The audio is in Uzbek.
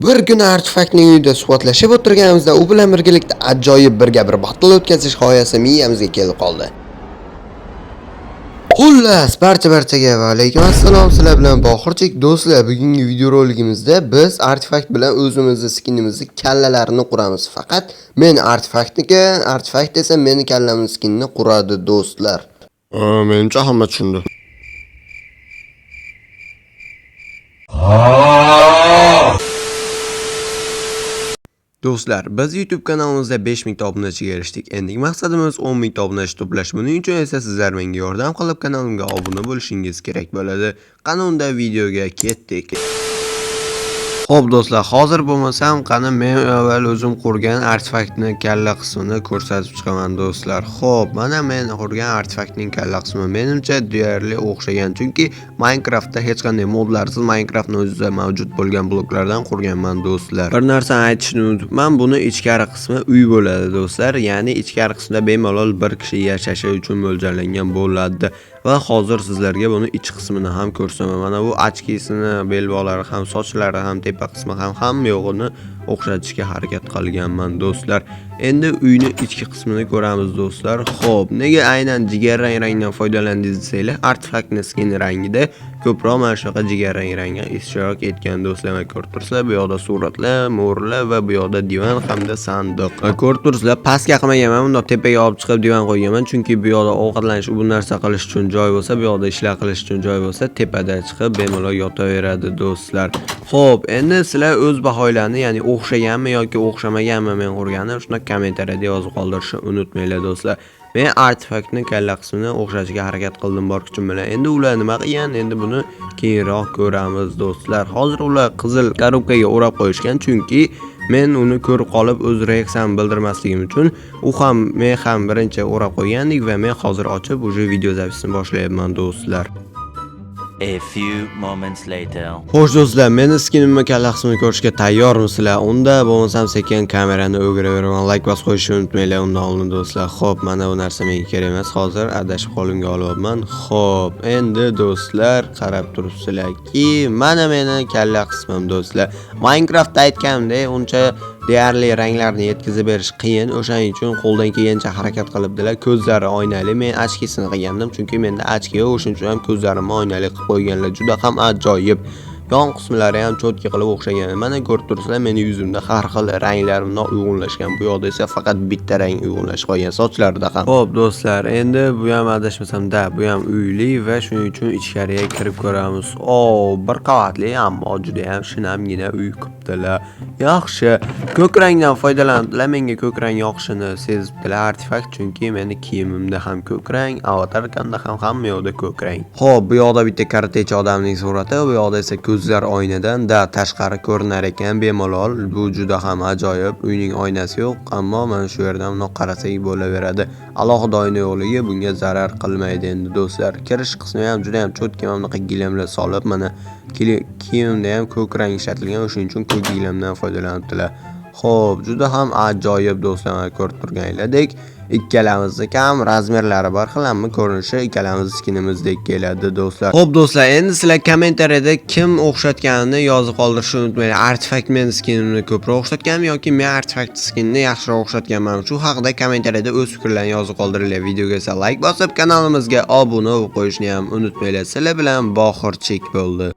Bir kuni Artefaktning uyida suhbatlashib o'tirganimizda u bilan birgalikda ajoyib birga bir battle o'tkazish g'oyasi miyamizga kelib qoldi. Xullas, barcha-barchaga va alaykum assalom. Sizlar bilan Bohirchik do'stlar. Bugungi videorolikimizda biz Artefakt bilan o'zimizni skinimizni kallalarini quramiz. Faqat men Artefaktniki, Artefakt esa meni kallamni skinini quradi do'stlar. Menimcha hamma tushundi. Do'stlar, biz YouTube kanalimizda 5000 ta obunachiga erishdik. Endigi maqsadimiz 10 ming ta obunachi to'plash. Buning uchun esa sizlar menga yordam qilib kanalimga obuna bo'lishingiz kerak bo'ladi. Qani unda videoga ketdik. Xo'p do'stlar, hozir bo'lmasam qani men avval o'zim qurgan artefaktni kalla qismini ko'rsatib chiqaman do'stlar. Xo'p, mana men qurgan artefaktning kalla qismi menimcha deyarli o'xshagan, chunki Minecraftda hech qanday modlarsiz Minecraftning o'zida mavjud bo'lgan bloklardan qurganman do'stlar. Bir narsani aytishni unutibman, buni ichkari qismi uy bo'ladi do'stlar, ya'ni ichkari qismda bemalol bir kishi yashashi uchun mo'ljallangan bo'ladi. Va hozir sizlarga buni ich qismini ham ko'rsataman. Mana bu ochkisini, belbog'lari ham, sochlari ham, tepa qismi ham, hamma yo'g'ini o'xshatishga harakat qilganman do'stlar. Endi uyni ichki qismini ko'ramiz do'stlar. Xo'p, nega aynan jigarrang rangdan foydalandingiz desanglar, artefaktni skin rangida ko'proq mana shunaqa jigarrang rangga ishtirok etgan do'stlar. Mana ko'rib turibsizlar, bu yoqda suratlar, mo'rlar va bu yoqda divan hamda sandiq. Va ko'rib turibsizlar, pastga qilmaganman, bundoq tepaga olib chiqib divan qo'yganman, chunki bu yoqda ovqatlanish, bu narsa qilish uchun joy bo'lsa, bu yoqda ishlar qilish uchun joy bo'lsa, tepada chiqib bemalol yotaveradi do'stlar. Xo'p, endi sizlar o'z bahoylarni, ya'ni o'xshaganmi yoki o'xshamaganmi men qurganim, shuni kommentariyada yozib qoldirishni unutmanglar do'stlar. Men artefaktni kalla qismini o'xshatishga harakat qildim bor kuchim bilan. Endi ular nima qilgan? Endi buni keyinroq ko'ramiz do'stlar. Hozir ular qizil korobkaga o'rab qo'yishgan, chunki men uni ko'rib qolib o'z reaksiyamni bildirmasligim uchun u ham men ham birinchi o'rab qo'ygandik va men hozir ochib уже video запись ni boshlayapman do'stlar. A few moments later. Xo'sh do'stlar, meni skinimni kalla qismini ko'rishga tayyormisizlar? Unda bo'lmasam sekin kamerani o'giraveraman. Like bosib qo'yishni unutmanglar undan oldin do'stlar. Xo'p, mana bu narsa menga kerak emas. Hozir adashib qo'limga olyapman. Xo'p, endi do'stlar qarab turibsizlarki, mana meni kalla qismim do'stlar. Minecraftda aytganimdek, uncha deyarli ranglarni yetkazib berish qiyin. O'shaning uchun qo'ldan kelgancha harakat qilibdilar. Ko'zlari oynali. Men ochkisini qilgandim, chunki menda ochki yo'q, o'shuning uchun ham ko'zlarimni oynali qilib qo'yganlar. Juda ham ajoyib. Yon qismlari ham чётко qilib o'xshagan. Mana ko'rib turibsizlar, meni yuzimda har xil ranglar bundoq uyg'unlashgan. Bu yoqda esa faqat bitta rang uyg'unlashib qolgan sochlarida ham. Xo'p do'stlar, endi bu ham adashmasam da, bu ham uyli va shuning uchun ichkariga kirib ko'ramiz. O, bir qavatli, ammo juda ham shinamgina uy qilibdilar. Yaxshi. Ko'k rangdan foydalanibdilar. Menga ko'k rang yoqishini sezibdilar artefakt, chunki meni kiyimimda ham ko'k rang, avatarkamda ham hamma yoqda ko'k rang. Xo'p, bu yoqda bitta karatechi odamning surati, bu yoqda esa ko'zlar oynadan da tashqari ko'rinar ekan bemalol. Bu juda ham ajoyib. Uyning oynasi yo'q, ammo mana shu yerdan bundoq qarasak bo'laveradi. Alohida oyna yo'qligi bunga zarar qilmaydi endi do'stlar. Kirish qismi ham juda ham чётко, mana bunaqa gilamlar solib, mana kiyimda ham ko'k rang ishlatilgan, o'shuning uchun ko'k gilamdan foydalanibdilar. Xo'p, juda ham ajoyib do'stlar, mana ko'rib turganinglardek ikkalamizniki ham razmerlari bir xil, hamma ko'rinishi ikkalamiz skinimizdek keladi do'stlar. Xo'p do'stlar, endi sizlar kommentariyada kim o'xshatganini yozib qoldirishni unutmanglar. Artefakt meni skinimni ko'proq o'xshatganmi yoki men artefakt skinini yaxshiroq o'xshatganman? Shu haqida kommentariyada o'z fikrlarini yozib qoldiringlar. Videoga esa like bosib, kanalimizga obuna bo'lib qo'yishni ham unutmanglar. Sizlar bilan Bohirchik bo'ldi.